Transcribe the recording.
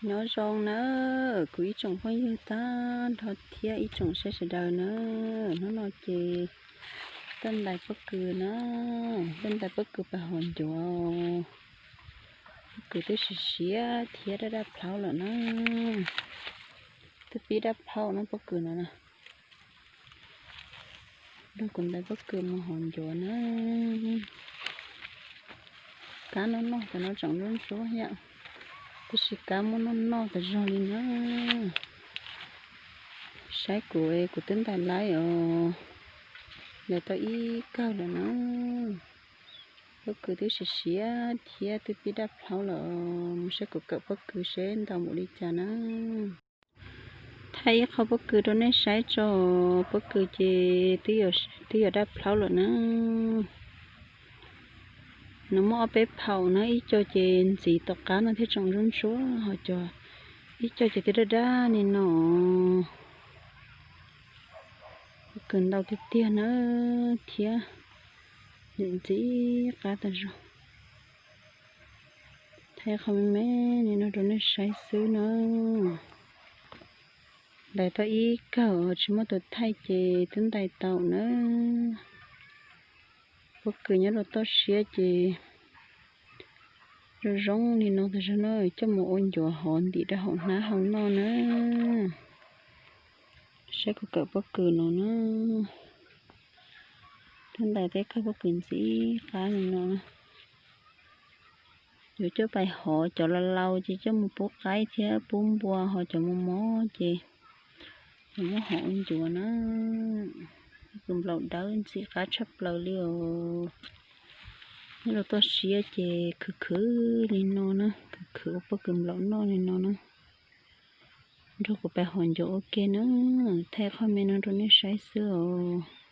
Nyob zoo na, kuv ib tsoom phooj ywg tag nrho thiab ib tsoom saib sawv daws na. Hnub no ces tuaj ntais pob kws na, tuaj ntais pob kws pais hov ncuav. Pob kws twb siav siav thiab daj daj plhaub lawm na. Twb pib daj plhaub na pob kws no na. Nrog kuv ntais pob kws mus hov ncuav na. Kab noj noj cov no tseem ntsuab ntsuab thiab, tab sis kab muab noj noj tas zog li na. Saib kuv, kuv twb ntais laib os, ntais tau ib kawg lawm na. Pob kws twb siav siav thiab twb pib daj plhaub lawm, mus saib kuv kawm pob kws seb ntau npaum li cas na. Thaij ib qho pob kws rau nej saib tso, pob kws ces twb yuav daj plhaub lawm na. Nws muaj ob peb phaum na, ib co ces ntxiv tom qab no thiab tseem ntsuab ntsuab, ho cov ib co ces twb daj daj li no. Pob kws ntau tiag tiag na, thiab nim ntxim qab tas zog. Thaij qhov me me li no rau nej saib xwb na. Ntais tau ib kawg tsis muaj tus thaij ces twb ntais tau na. Pob kws nyob rau toj siab ces zoo zoo li no tas zog na, coj mus ua ncuav hov ntim rau hauv hnab hauv noj na. Saib kuv kawm pob kws no na. Twb ntais tau ib kawg pob kws ntxim qab li no. Yuav coj pais hov, cov laus laus ces coj mus pub qaib thiab pub npua, ho cov mos mos ces yuav muab hov ua ncuav na. Pob kws nplaum dawb ntxim qab tshaj plaws li os. Nyob rau toj siab ces khwv khwv li no na, khwv khwv ua pob kws nplaum noj li no na. Nrog kuv pais hov ncuav ua ke na, thaij qhov me no rau nej saib xwb os.